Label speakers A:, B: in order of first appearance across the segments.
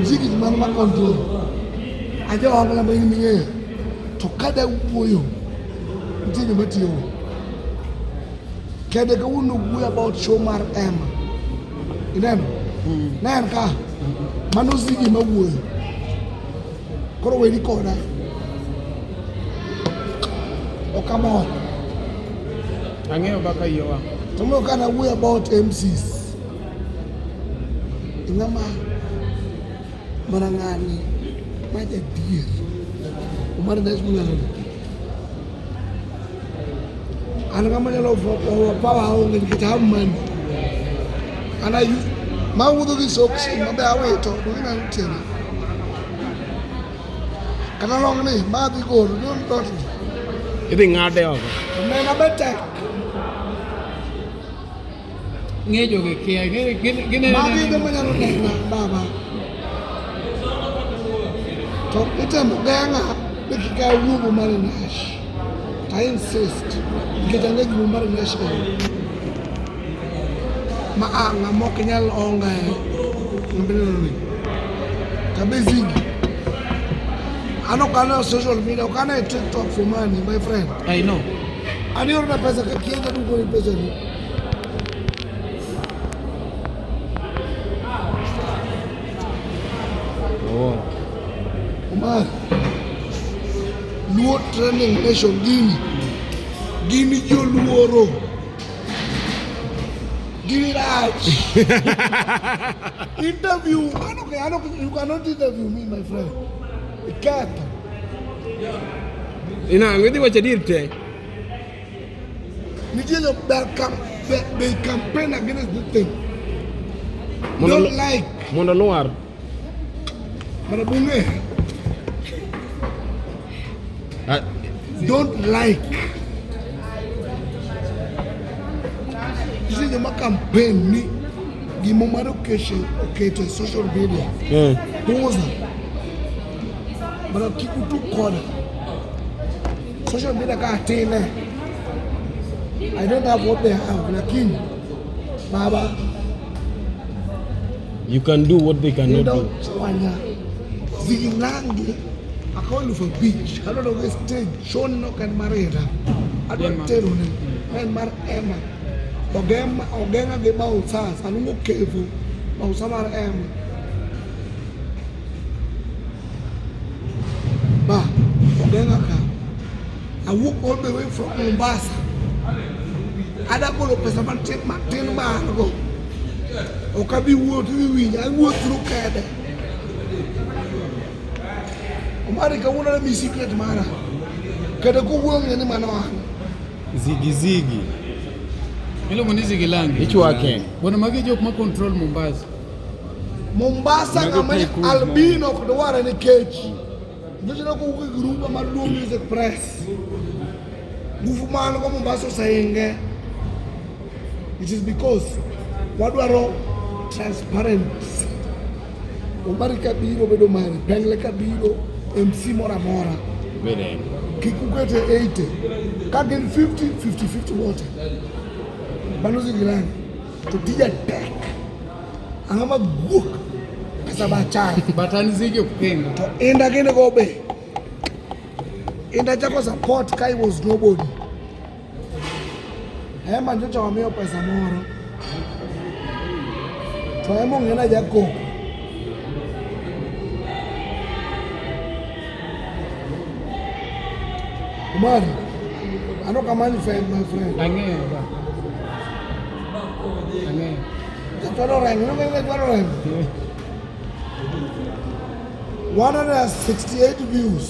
A: Nitie gik man ma control. Aja ohala ma in ming'eyo. To kada wuoyo, nitie joma tiyogo. Kede kawuono wuoyo about show mar Emma. Ineno? Ne en ka. Mano Ziggy ma wuoyo. Koro weni koda. Ok amor.
B: Ang'eyo kaka iye wang'.
A: To moloyo ka nawuoyo about MCs. Ng'ama mana ng'ani ma jadier. Omar Nash mng'ano. An ng'ama nyalo overpower aonge nikech I have money. And I use ma wuotho gi socks mabe awito to gineno tienda. Kata long ni ma adhi golo don't dot ni.
C: Idhi ng'ade oko.
A: Omena be tek.
B: Ng'e jogi kia. Gineno.
A: Magi joma nyalo nena baba. To itemo geng'a ni kik awuog mar Nash. I insist nikech ang'e gima mar Nash en. Ma a ng'ama ok nyal onga e ng'ama ineno ni. Tabe Ziggy. An ok ane social media, ok ane TikTok for money, my friend.
B: I know.
A: An iorona pesa ka kienja duoko ni pesa ni.
C: Oh.
A: Omar, Luo Trending Nation gini, gini joluoro, gini rach. Interview, I don't, you cannot interview me, my friend. Iketho.
C: Inang'o idhi wacho adier te.
A: Nitie jo they campaign against the thing.
C: Mondo
A: Don't like.
C: Mondo lwar.
A: Mana bunge.
C: Ah,
A: Don't like. Nitie joma campaign ni gimo mar okeche oketo e social media. Puza. Mana kik utug koda. Social media ka atine. I don't have what they have, lakini baba
C: You can do what they cannot
A: Nenda
C: do.
A: chwanya zigilangi akawo 5,000 adwa dok e stage show ni ok en mar Ida adwa tero ne ma en mar Emma ogeng'a gi bouncers aluongo Kevo bouncer mar Emma ba ogeng'a ka awuok all the way from Mombasa ada golo pesa matin matin ma an go ok abi wuoyo to idhi winjo awuoyo through kede Omari kawuono ne mi secret mara kata kowuoyo ng'e ni mano an
C: Zigi zigi.
B: Iluongo ni Ziggy Langi.
C: Ichwake.
B: Bwana magi jok ma control Mombasa.
A: Mombasa
C: Mago
A: ng'ama
C: tycoons
A: albino ok dware nikech nyocha ne kowuok e gruba mar Luo Music Press nguvu man go Mombasa oseinge it is because wadwaro transparency Omari kabiro bedo mari Pengle kabiro MC moro amora
C: Bede.
A: kik ukete 80 ka gin 50 50 50 wote mano Ziggy to tija tek ang'ama guok pesa ba achaya
B: But an Ziggy ok pinga.
A: to inda gini go be inda chako support ka I was nobody Hema nyocha wamiyo pesa moro to ema ong'ena jakoko Omari an ok amany fame my friend
B: Ang'eyo ba. Ang'eyo.
A: Jachwalo rengo, iluongo ni jachwalo rengo. 168 views.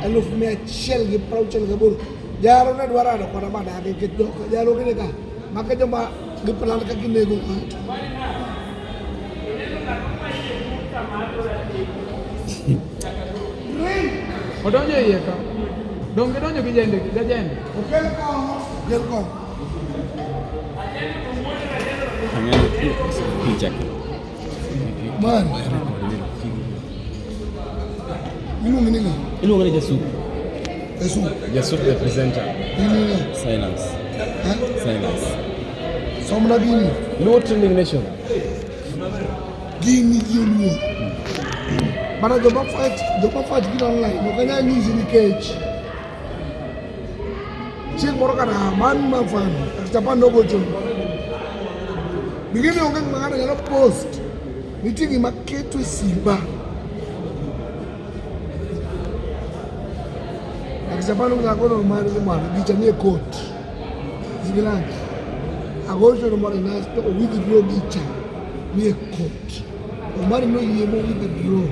A: 168,000. Jaro ne dwaro rado koda madagi nikech jok jaro gini ka maka joma giplan ka ginego ng'ato.
B: Odonjo e iye ka. Donge donjo gi jende gi jende.
A: Okel kong'o, okel kong'o.
C: Ang'eyo picha.
A: Man. Iluongi ni ng'a?
C: Iluongo ni Jasuk.
A: Jasuk.
C: Jasuk the presenter.
A: Gini ng'a?
C: Silence.
A: Eh?
C: Silence.
A: Somna gini.
C: Luo Trending Nation.
A: Gini ji oluor. Mana joma fight, joma fight gin online, ok anyal nyisi nikech chieng' moro kata man mafano, Japan nogocho. Gini onge gima ng'ato nyalo post. Nitie gima keto e simba. Japan nogocho mar ni gicha nie court. Zigilangi. Agocho no moro nas to withdraw gicha nie court. Omari noyie mo withdraw.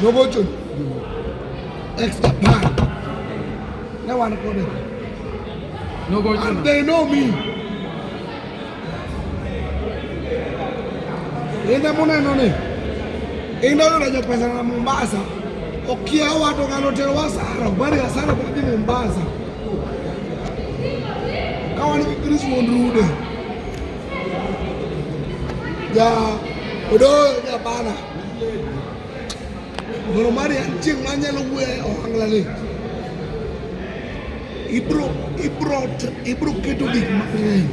A: Nogocho ex Japan. Ne wan kode.
B: Nogocho
A: And they know me. Inda muneno ni. Inda yudo jopesa na Mombasa. Okiawa to ng'ano tero asara. Bari asara kwa dhi Mombasa. Ka wan gi Chris Wuon Rude. Ja Odoyo ja bana. Goro mari en chieng' manyalo wuoyo e ohangla ni. Ibro keto gik mang'eny.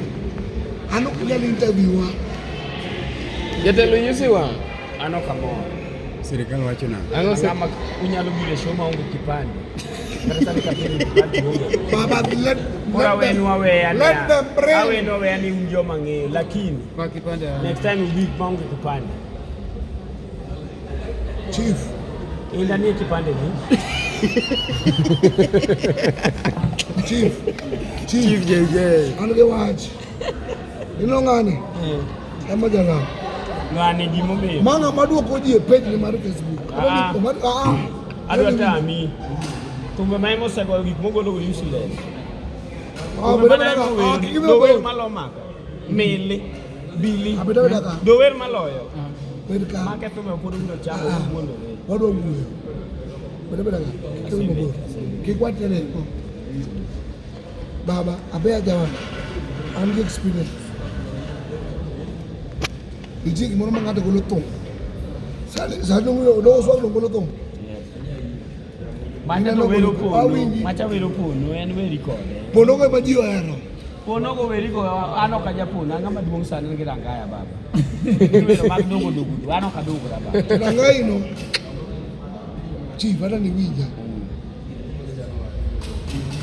A: An ok nyal interviewa.
B: Jatelo nyusi wang'.
D: An ok amor.
C: Sirikal wacho nang'o?
B: Ang'o se
D: Ng'ama unyalo biro e show maonge kipande. Kata sani kapenjo kipande onge.
A: Baba,
D: Koro
A: let them,
D: awenu aweya
A: let them bring.
D: Awenu aweya ni un joma ng'eyo lakini
B: Kwa kipande.
D: next time ubi maonge kipande.
A: Chief.
D: Inda nie kipande ni.
A: Chief. Chief.
B: Chief JJ.
A: An gi wach. Ino ng'ani? Ema jalamo.
D: Ng'ani gimomiyo.
A: Ma ng'ama duoko ji e page ni mar Facebook.
D: Ah.
A: Ah.
D: Adwa tami. Thumbe ma ema osegoyo gik mogolo go useless.
A: Ah,
D: Thumbe
A: bed
D: ma
A: abeda
D: ema
A: ka. Ah,
D: ower,
A: kik iwe
D: dower
A: mabor.
D: malo maka. Mili. Bili.
A: Ah, bed abeda ka.
D: Dower maloyo.
A: Bed ka.
D: Make thumbe pod ubiro chamo
A: Ah.
D: wuondore.
A: Wadwa wuoyo. Bed abeda ka. Kik iwe mabor. Kik watere. Baba, abeya jawan. An gi experience. Nitie gimoro ma ng'ato golo thum. Sani sani odogo swag golo thum.
D: Macha to wero pono.
A: Awinji.
D: Macha wero pono en weri kode.
A: Pono go ema ji ohero.
D: Pono go weri go an ok aja pono an ng'ama duong' sani gi rangaya baba. Wero mag dogo dogo an ok adogora baba.
A: Rangai no. Chief, hata niwinja.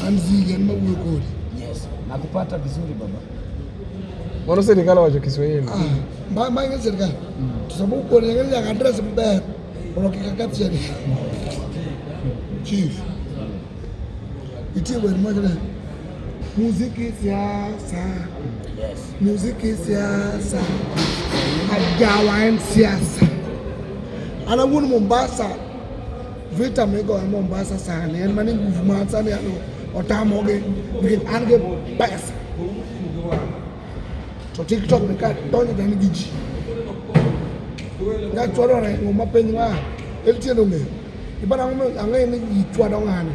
A: An Ziggy, an mawuoyo kodi.
D: Yes, nakupata vizuri baba.
B: Mano sirikal wacho Kiswahili.
A: Ah, ma ing'e sirikal. To sama ukone ing'e ni nyaka address maber mondo kik aketh sheria. Chief. Nitie wer mawacho ni muziki siasa.
D: Yes.
A: Muziki siasa. Ajawa en siasa. An awuon Mombasa, vita migoyo Mombasa sani en mana nguvu ma sani an otamogi nikech an gi pesa. To TikTok ni ka donjo to en gi ji. Nyachwado rengo ma piny ma LTN ong'eyo. Ibana ang'o ang'eyo ni ji chwado ng'ani.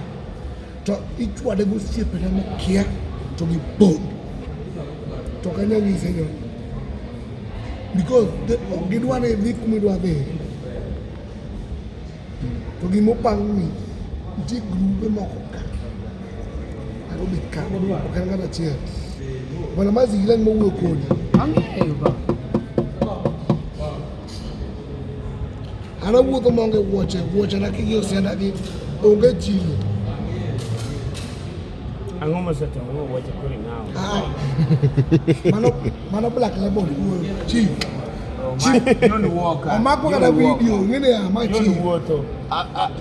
A: To ichwade gosiepene mokia to gi bond. To ok anyal nyise jo. Because ok gidwa ni idhi kuma idwa dhiye. To gimopang ni nitie grube moko ka. Nairobi ka ok en ng'ato achiel. Bwana Mazi Gilang mowuoyo kodi.
B: Ang'eyo ba.
A: An awuotho maonge wuoche, wuoche na king'iyo sianda gi onge chilo.
D: Ang'o mosetimo ang'o wuoche koro ing'awo?
A: Ah, mano Black Label wuoyo. Chief.
D: John Walker.
A: Omako kata video, ing'e ya ma
D: John
A: chief.
D: wuotho.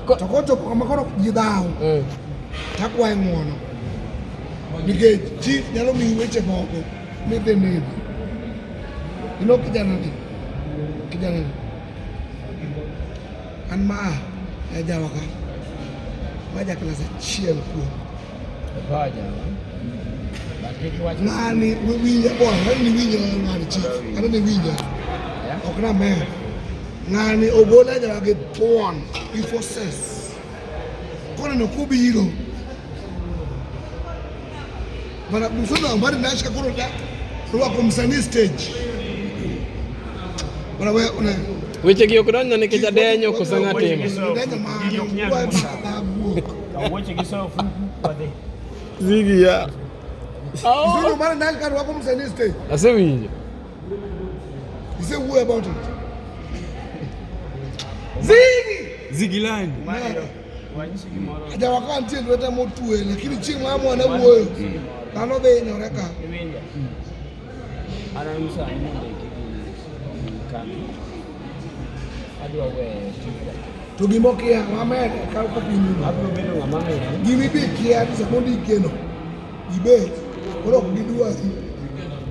A: To kochopo kama koro ji dhaw, takwaye ng'uono. Nikech chief nyalo miyi weche moko midhi negi. Ino kijana ni, kijana ni. An ma a e jawa ka. Ma ja klas achiel kuom.
D: But kik iwach
A: Ng'ani winja boy, ng'ani ni winja ng'ani chief. Kata ni winja. Ok na mer. Ng'ani ogol e jawa gi thuon gi forces. Koneno kobiro. Bana busono ambari nashika koro da rwako msanii stage. Bana we une
B: Weche gi ok donjna nikech adenyo koso ng'a timo.
A: Adenyo mano. Kwa dhabu.
D: Kaw wuoche gi soyo fuku wadhi.
B: Ziggy ya.
A: Busono mara nashika rwako msanii stage.
B: Asewinjo.
A: He said, what about it? Zigi!
C: Zigilani.
D: Wanyisi gimoro.
A: Ajawa ka nitie lweta motwe, lakini chieng' ma mwana wuoyo, dhano dhi hinyore ka.
D: Iwinja. An an sani mondo ikigi ka. Adwa weyo tija.
A: To gima okia, wamede ka kopimino.
D: Abiro bedo ng'ama ng'eyo.
A: Gima ibe kia ni sama ondikeno, ibet, koro ok gidwari.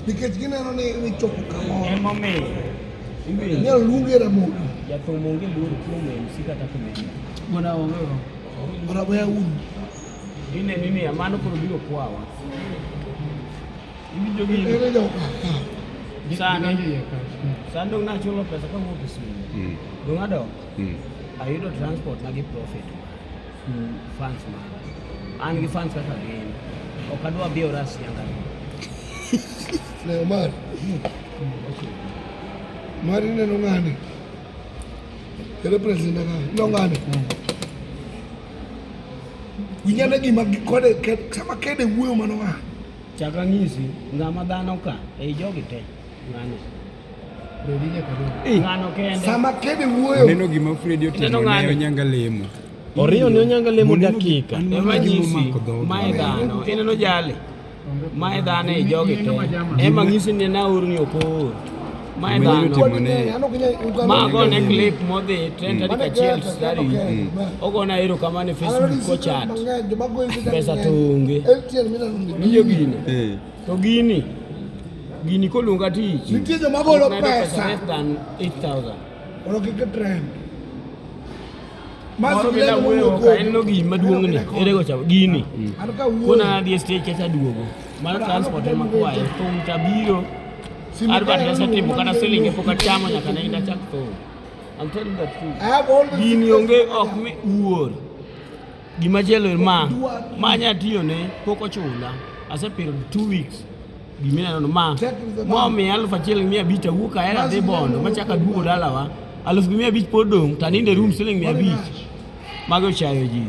A: Nikech gineno ni ichopo kamoro.
D: Emomiyo. Iwinjo.
A: Inyalo luongi e Ramogi.
D: Jathum onge luor kuom MC kata comedian.
B: Bwana onge go.
A: Mana weya uru.
D: Ineno ni mano koro biro kwawa. Iwinjo gini?
A: Ere joka.
D: Sani.
B: Gidonjo iye ka.
D: Sani dong' nachulo pesa kawuok e simu. Dong' adok. Ayudo transport na gi profit. Fans mara. An gi fans kaka gin. Ok adwa biwora sianga.
A: Ne Omar. Mari neno ng'ani. Ere president ka. No ng'ani. Winyane gima kode sama kede wuoyo mano ng'a.
D: Chak ang'isi ng'ama dhano ka ei jogi te. Ng'ano.
B: Redi nyaka dong.
D: Ng'ano kende.
A: Sama kede wuoyo.
C: Neno gima Freddy
D: Ineno
C: otimo ne
D: ng'ani?
C: Onyanga lemo.
E: Oriyo ne Onyanga lemo
C: Moneno
E: dakika.
C: an
D: Ema
C: mana gima
D: nyisi
C: omako dhoga.
D: mae dhano. Ineno jali. Mae dhano ei jogi te.
B: Ineno majama.
D: Ema ng'isi ni naorni ok oor. Mae
C: Gima
D: dhano.
C: neno timo ne
A: Ano kinya
D: Ma gone clip modhi ten tarik achiel tarik. Ogona erokamano e Facebook kochat. Pesa to onge. Winjo gini. To gini. Gini koluonga tich.
A: Nitie joma golo
D: Nayudo
A: pesa.
D: Less than 8,000.
A: Mondo kik trend.
D: Moro bende awuoyo ka en no gini maduong' ni. Ere go chamo gini.
A: An ka wuoyo.
D: Kona adhi e stage kacha aduogo. Mano transport ema kwayo. Thum tabiro. Advert asetimo kata silinge pok achamo nyaka ne achak thum. I'm telling you the truth.
A: I have all the
D: Gini
A: secrets
D: onge
A: of
D: ok mi wuor. Gimachielo en ma ma anya tiyone pok ochula. Asepiro 2 weeks. Gimineno no ma momiya 1,500 awuok ahero adhi Bondo machako aduogo dalawa. 1,500 pod dong' to anindo e room siling 500. Mago ochayo ji.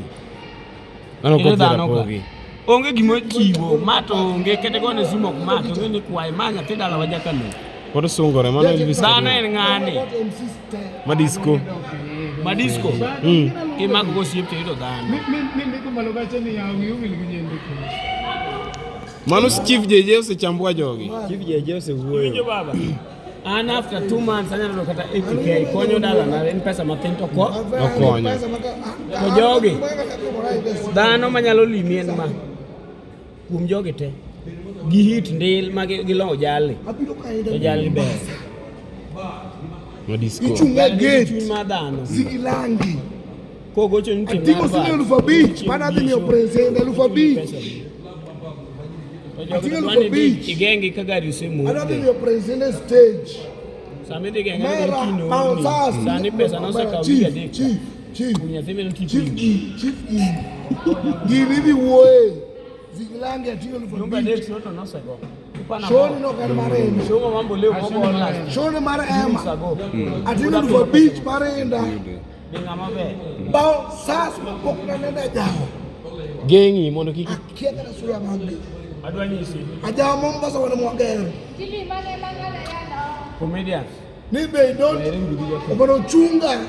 E: Mano
D: Ere
E: kopi
D: dhano ka.
E: rapogi.
D: Onge gima ochiwo, ma to onge kata gone simu ok mak, onge ni kwaye, ma nyathi dalawa jakano.
E: Pod sungore mano Elvis
D: Dhano
E: Karim.
D: en ng'ani?
E: Ma disco.
D: Ma disco. Kimako go osiep to iyudo dhano.
B: Mi ndiko malo kacha ni yaw wiyi owil gi nyendiko.
E: Mano Chief JJ osechambwa jogi.
C: Chief JJ osewuoyo.
D: Iwinjo baba? An after 2 months anyalo yudo kata 80k konyo dalana en pesa mathin to ko
E: Okonyo.
D: To jogi dhano manyalo limi en ma kuom jogi te gi hit ndil ma gilo jali to jali ber
E: Ma disco.
A: Ichung' e
D: Jali nigi
A: gate.
D: chuny mar dhano
A: Zigilangi.
D: kogocho ni tim
A: Ating'o siling 5,000 mana adhi miyo president 5,000.
D: To jogi
A: Ating'o
D: dwa ni
A: eluf
D: dhi
A: abich.
D: igeng'gi ka gari osemodho.
A: Adwa dhi miyo president stage.
D: Sama idhi geng'e
A: Mera,
D: kino
A: bouncers.
D: sani pesa nosekawo
A: Chief,
D: wige adek
A: Chief, chief.
D: Kuom nyathi mane nitie
A: Chief
D: piny.
A: gi, chief gi. Gini idhi wuoye. Zigilangi ating'o eluf
D: Nyumba
A: abich.
D: adek to nosego. Ipana
A: Shoni no ok en mar Inda.
D: Shomo mambo leo mogo last.
A: Shoni mar
D: Weeks
A: Emma.
D: ago.
A: Ating'o 5,000 mar Inda.
D: Be ng'ama ber.
A: Bouncers mapok naneno e jawo.
E: Geng'i mondo kik
A: Akia kata sura maggi.
D: Adwa nyisi.
A: Ajawa Mombasa wan mwagero.
D: Comedians.
A: Ni be don't omondo chunga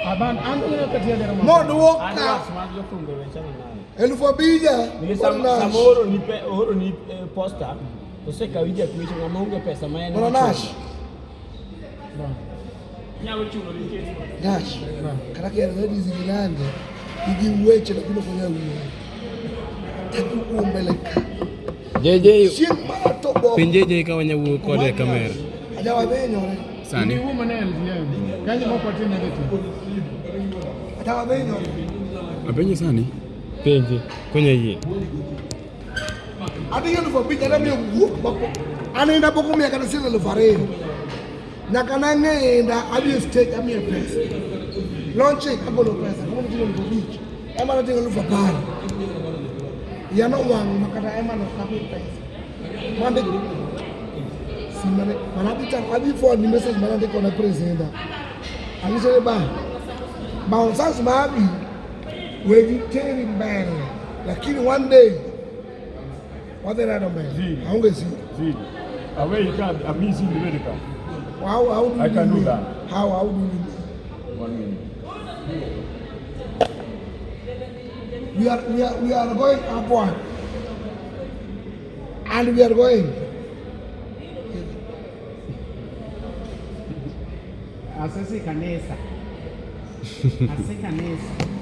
B: Aban an ina katiya gara ma.
A: moduoka
D: Adverts mag jothumbe wechana nayo.
A: 5,000
D: Nikech
A: kod nash.
D: sama ooroni posta osekawi jakwecho ng'ama onge pesa ma en
A: Mondo nash.
D: Nyalo chulo nikech
A: Nash. Kata ka ready zigilande igi weche lakini ok onyal wuoyo. Taki wuo mbele ka.
E: JJ
A: Chieng' mar tobo.
E: penj JJ ka wanya wuoyo kode e kamera.
A: Ajawa dhi hinyore.
C: Sani.
B: Ni wuo mana LGM. Kanyo mok watim editing.
A: Ajawa dhi hinyore.
C: Apenje sani.
E: Penje konya yie.
A: Ating'o 5,000 adwa miyo wuok mapok. An inda pok omiya kata siling 2,000. Nyaka nang'e inda adhi e stage amiye pesa. Launching agolo pesa kawuono ating'o 5,000. Ema nating'o 10,000. Iya nowang' ma kata Emma nok ami pesa. Mande simane mana adhi chako adhi forward ni message mana andiko ne presenter. Anyise ni ba bouncers magi wegi teri mbele lakini one day wadhi neno mbele. Aonge siri.
F: Zidi. Away you can't, I'm missing the medical.
A: How do
F: I
A: you
F: can do
A: mean?
F: that.
A: How do you mean?
F: 1 minute.
A: We are going upward. And we are going.
G: Asese kanisa. Ase kanisa.